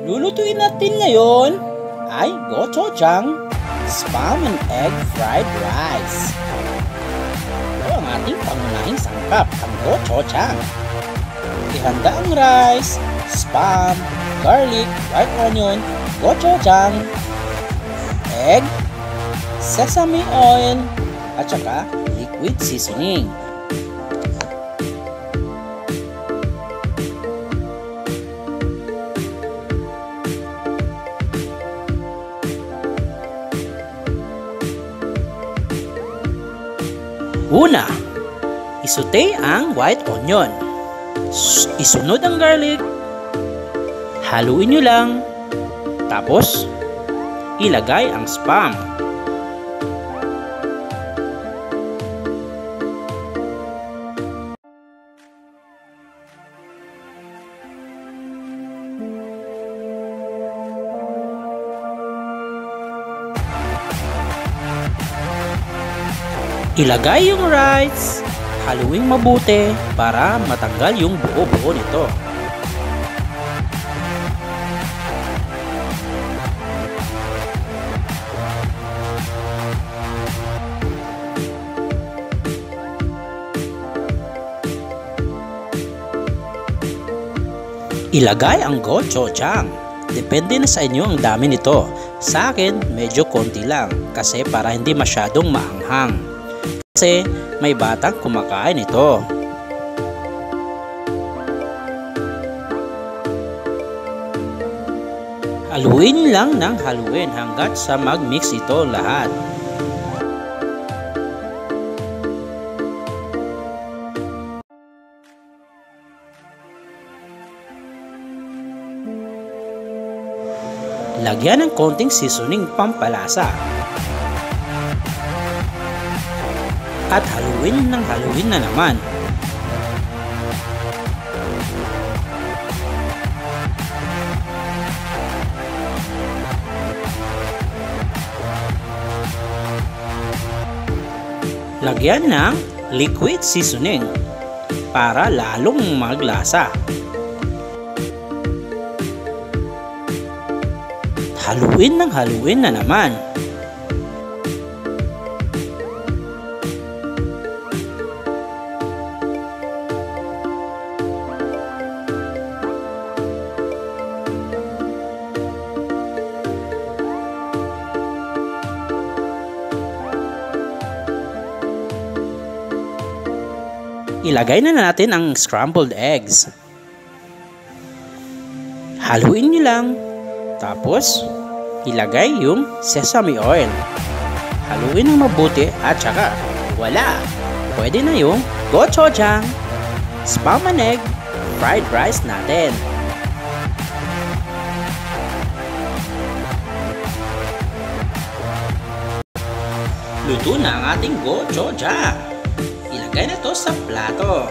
Lulutuin natin ngayon ay gochujang spam and egg fried rice. Ito ang ating pangunahing sangkap, ang gochujang. Ihanda ang rice, spam, garlic, white onion, gochujang, egg, sesame oil, at saka liquid seasoning. Una, isute ang white onion. Isunod ang garlic. Haluin nyo lang. Tapos, ilagay ang spam. Ilagay yung rice, haluin mabuti para matanggal yung buo-buo nito. Ilagay ang gochujang. Depende na sa inyo ang dami nito. Sa akin, medyo konti lang kasi para hindi masyadong maanghang. Kasi may batang kumakain ito. Haluin lang ng haluin hanggat sa mag-mix ito lahat. Lagyan ng konting seasoning pampalasa. At haluin ng haluin na naman. Lagyan ng liquid seasoning para lalong maglasa. Haluin ng haluin na naman. Ilagay na natin ang scrambled eggs. Haluin nyo lang. Tapos, ilagay yung sesame oil. Haluin ng mabuti at saka, wala! Pwede na yung gochujang, spam and egg, fried rice natin. Luto na ang ating gochujang. Ilagay na to sa plato.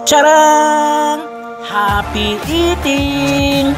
Charang! Happy eating!